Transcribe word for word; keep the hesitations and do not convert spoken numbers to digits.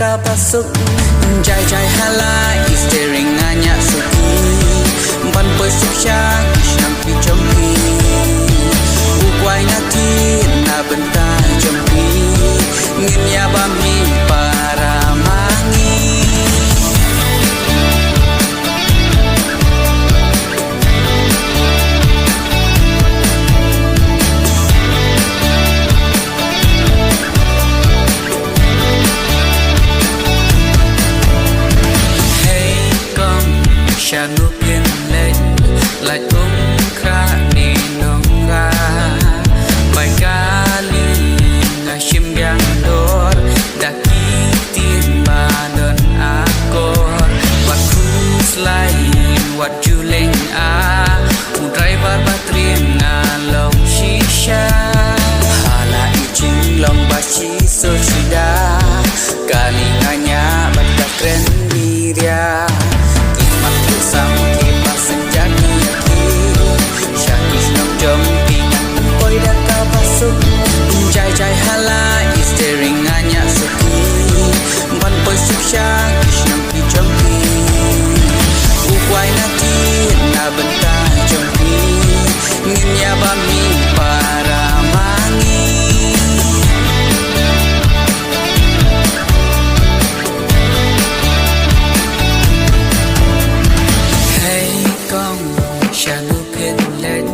Ba suk jai jai ha la i steering nga ñiah suki. Ban poi suk sha ki shnong ki jong phi. U kwai na thied na bynta jong phi. Ngin ïa bam hi para ma ngi. Hei kong, shano phin leit, lait um kha ni nong ra. Bai kali nga shim biang dor, da ki tin ba don akor. Wat cruise line, wat juleng a, u driver ba triem nga long shisha. Hala i jinglong ba shi so shida. Kali nga ñiah bad ka kren biria. Ki mat ki sam ki passenger ki ki. Sha ki shnong jong ki ngan poi da kaba suk. Jai jai ha la i steering nga ñiah suki. Ban poi suk sha ki shnong ki jong ki. U kwai na thied na bynta jong ki. Ngin ïa bam hi para ma ngi. Hei kong, shano phin leit,